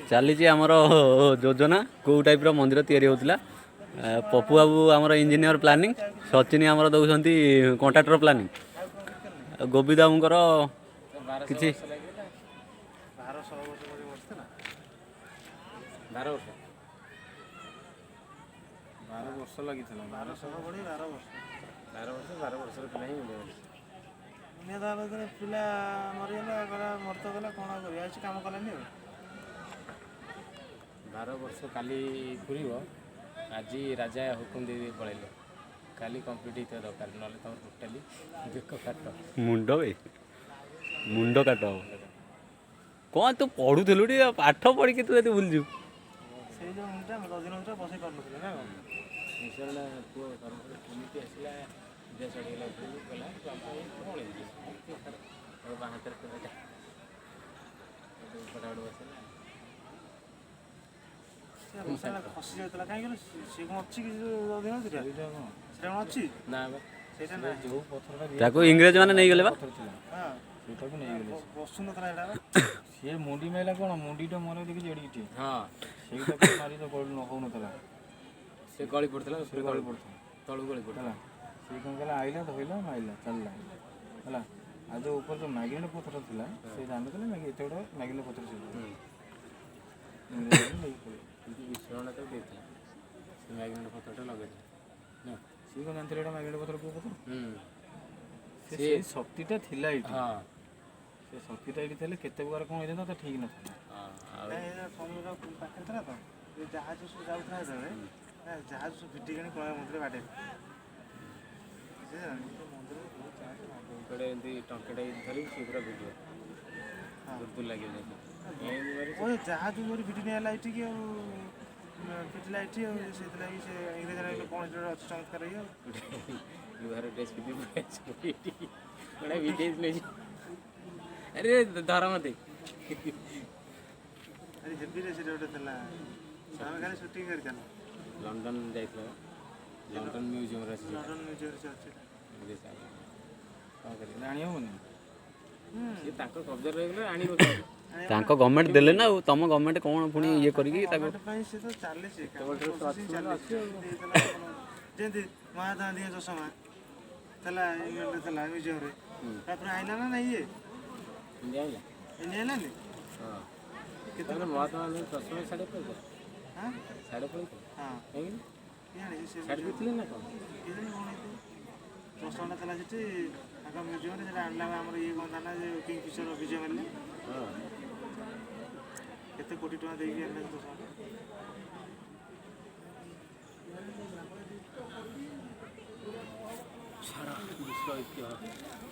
ଚାଲିଛି ଆମର ଯୋଜନା, କେଉଁ ଟାଇପ୍ର ମନ୍ଦିର ତିଆରି ହେଉଥିଲା। ପପୁ ବାବୁ ଆମର ଇଞ୍ଜିନିୟର ପ୍ଲାନିଂ, ସଚିନ ଆମର ଦେଉଛନ୍ତି କଣ୍ଟ୍ରାକ୍ଟର ପ୍ଲାନିଂ, ଗୋବିନ୍ଦ ବାବୁଙ୍କର କିଛି। 1200 ବର୍ଷ ପରେ ବସିଥିଲା। 12 ବର୍ଷ। 12 ବର୍ଷ ଲାଗିଥିଲା। 1200 ବଢି 12 ବର୍ଷ। 12 ବର୍ଷ, 12 ବର୍ଷର ପିଲା ହିଁ ମୁଣ୍ଡିଆ ମାରିଛି। ମୁନିଆ ଦେବା ପିଲା ମରିଗଲା, ଗଲା, ମରିତ ଗଲା, କ'ଣ ଆଉ କରିବା? କିଛି କାମ କଲାନି ଆଉ। 12 ବର୍ଷ କାଲି ପୁରିବ। ଆଜି ରାଜା ହୁକୁମ ଦେଇ ଦେଇ ପଳେଇଲେ, କାଲି କମ୍ପ୍ଲିଟ୍ ହେଇଥିବା ଦରକାର, ନହେଲେ ତମର ଟୋଟାଲି ବେକ କାଟ। ମୁଣ୍ଡ ବେ, ମୁଣ୍ଡ କାଟ ହବ। କ'ଣ ତୁ ପଢ଼ୁଥିଲୁ ଟିକେ? ପାଠ ପଢ଼ିକି ତୁ ଯଦି ଭୁଲିଯିବୁ। ସେଇ ଯେଉଁ ମୁଣ୍ଡଟା ଦଧିନଉତିଟା ବସେଇ ପାରୁନଥିଲେ ନା କ'ଣ? ମିଶ୍ରଣ ପୁଅ ଧର୍ମପୁର କେମିତି ଆସିଲା? ଦେହ ଚଢ଼ିଗଲା ଉପରକୁ, ଗଲା, ବାପା, ଏ କ'ଣ ହେଇଛି? ବାଁ ହାତରେ ପିଲାଟା ଫଟାଫଟ ବସିଲା। ସେ ବସାଇଲା, ଖସି ଯାଉଥିଲା। କାହିଁକି କହିଲୁ? ସିଏ କ'ଣ ଅଛି କି ଦଧିନଉତିଟା? ସେଇଟା କ'ଣ? ସେଇଟା କ'ଣ ଅଛି? ନା ବା। ସେଇଟା ନା। ଯୋଉ ପଥରଟା ତାକୁ ଇଂରେଜ ମାନେ ନେଇଗଲେ ବା। ପଥର ଥିଲା। ହଁ। ସେଇଟାକୁ ନେଇଗଲେ। ବସୁନଥିଲା ସେଇଟା ବା। ସିଏ ମୁଣ୍ଡି ମାଇଲା କ'ଣ, ମୁଣ୍ଡିଟା ମରେ ଦେଖିଛି ଏଡ଼ିକି। ହଁ। ସେଇଟାକୁ ମାରି ତ ଗଳି ହଉନଥିଲା। ସେ ଗଳି ପଡ଼ୁଥିଲା। ସେ ଗଳି ପଡ଼ୁଥିଲା। ତଳକୁ ଗଳି ପଡ଼ୁଥିଲା। ହେଲା, ସିଏ କ'ଣ କଲା? ଆଇଲା, ଧୋଇଲା, ମାଇଲା, ଚାଲିଲା। ହେଲା, ଆଉ ଯୋଉ ଉପରେ ଯୋଉ ମ୍ୟାଗ୍ନେଟ୍ ପଥର ଥିଲା, ସେ ଜାଣିନଥିଲେ ଏତେ ବଡ଼ ମ୍ୟାଗ୍ନେଟ୍ ପଥର ସେ ଇଂରେଜମାନେ ନେଇକି ପଳେଇଲେ। କିନ୍ତୁ ବିଶ୍ରଣଟା ତାକୁ ଦେଇଥିଲା, ସେ ମ୍ୟାଗ୍ନେଟ୍ ପଥରଟା ଲଗେଇଥିଲା ନା। ସିଏ କ'ଣ ଜାଣିଥିଲେ ଏଇଟା ମ୍ୟାଗ୍ନେଟ୍ ପଥର କୋଉ ପଥର? ହୁଁ। ସେ ସେଇ ଶକ୍ତିଟା ଥିଲା ଏଇଠି। ସେ ଶକ୍ତିଟା ଏଇଠି ଥିଲେ କେତେ ପ୍ରକାର କ'ଣ ହେଇଥାନ୍ତା, ତା ଠିକ୍ ନଥିଲା। ହଁ, ଆଉ କାଇଁ, ଏଇଟା ସମୁଦ୍ର ପାଖରେ ଥିଲା ତ, ଏ ଜାହାଜ ସବୁ ଯାଉଥିଲା ସେତେବେଳେ ନା, ଜାହାଜ ସବୁ ଭିଡ଼ିକି ଆଣି କୋଣାର୍କ ମନ୍ଦିରରେ ବାଡ଼େଇଲେ। ସେ ଜାଣିନି, ମନ୍ଦିରରେ ବହୁତ ଜାହାଜ ମାଡ଼। ଗୋଟେ ଏମିତି ଟଙ୍କାଟା ଧରିବୁ, ସେ ପୁରା ଭିଡ଼ିଓ ଦୂର ଦୂର ଲାଗିବ ଯାଇକି ଏମିତି ମାରି। ଓ, ଜାହାଜ ଯୋଉଠି ଭିଡ଼ି ନିଆଲା ଏଠିକି ଆଉ ପିଟିଲା ଏଠି, ଆଉ ସେଥିଲାଗି ସେ ଇଂରେଜ ଲାଗିଲେ କ'ଣ ସେଠି ଗୋଟେ ଅଛି ଚମତ୍କାର ଇଏ ଆଉ। ଗୋଟେ ଲୁହାର ଡ୍ରେସ୍ ପିନ୍ଧି ପଳେଇ ଆସିବୁ ଏଇଠି, ଗୋଟେ ଭିଡ଼ିଓ ନେଇଛି। ଆରେ ଧର ମତେ। ଆରେ ହେଭିରେ ସେଟା ଗୋଟେ ଥିଲା, ଆମେ ଖାଲି ସୁଟିଂ କରିଚାଲ। ଲଣ୍ଡନ ଯାଇଥିଲା ବା। ଲଣ୍ଡନ ମ୍ୟୁଜିୟମରେ ଅଛି ସେଟା। ଲଣ୍ଡନ ମ୍ୟୁଜିୟମରେ ସେ ଅଛି। କ'ଣ କରିବେ? ଜାଣି ହବନି। ସିଏ ତାଙ୍କ କବ୍ଜାରେ ରହିଗଲେ ଆଣିବ କେମିତି? ତାଙ୍କ ଗଭର୍ଣ୍ଣମେଣ୍ଟ ଦେଲେ ନା, ଆଉ ତମ ଗଭର୍ଣ୍ଣମେଣ୍ଟ କ'ଣ ପୁଣି ଇଏ କରିକି ତାକୁ ଗଭର୍ଣ୍ଣମେଣ୍ଟ ପାଇଁ ସେ ତ ଚାଲିଛି କାମ, ପ୍ରୋସେସିଂ ଚାଲିଛି। ଦେଇଦେଲା କ'ଣ? ଯେମିତି ମହାତ୍ମା ଗାନ୍ଧୀଙ୍କ ଚଷମା ଥିଲା, ଇଂଲଣ୍ଡରେ ଥିଲା ମ୍ୟୁଜିୟମରେ, ତାପରେ ଆଇଲା ନା ନାଇଁ ଇଏ? ଇଣ୍ଡିଆ ଆଇଲା। ଇଣ୍ଡିଆ ଆଇଲାନି। ହଁ, ତାପରେ ମହାତ୍ମା ଗାନ୍ଧୀ ଚଷମା ସାଢ଼େ ପଳେଇଥିଲା। ହଁ। ସାଢ଼େ ପଳେଇଥିଲା। ହଁ। କାହିଁକି? କିଏ ଜାଣିଛି ସେ? ସାଢ଼େ ଦେଇଥିଲେ ନା କ'ଣ? କେଜାଣି କ'ଣ ହେଇଥିବ। ଚଷମାଟା ଥିଲା ସେଠି ତାଙ୍କ ମ୍ୟୁଜିୟମରେ, ସେଟା ଆଣିଲା ଆମର ଇଏ କ'ଣ ତା ନା, ଯେ କିଙ୍ଗ ଫିସର ବିଜୟ ମାଲ୍ୟା। କେତେ କୋଟି ଟଙ୍କା ଦେଇକି ଆଣିଲା ସେ ଚଷମାଟା। ଛାଡ଼, ବିଶ୍ୱ ଐତିହ୍ୟ।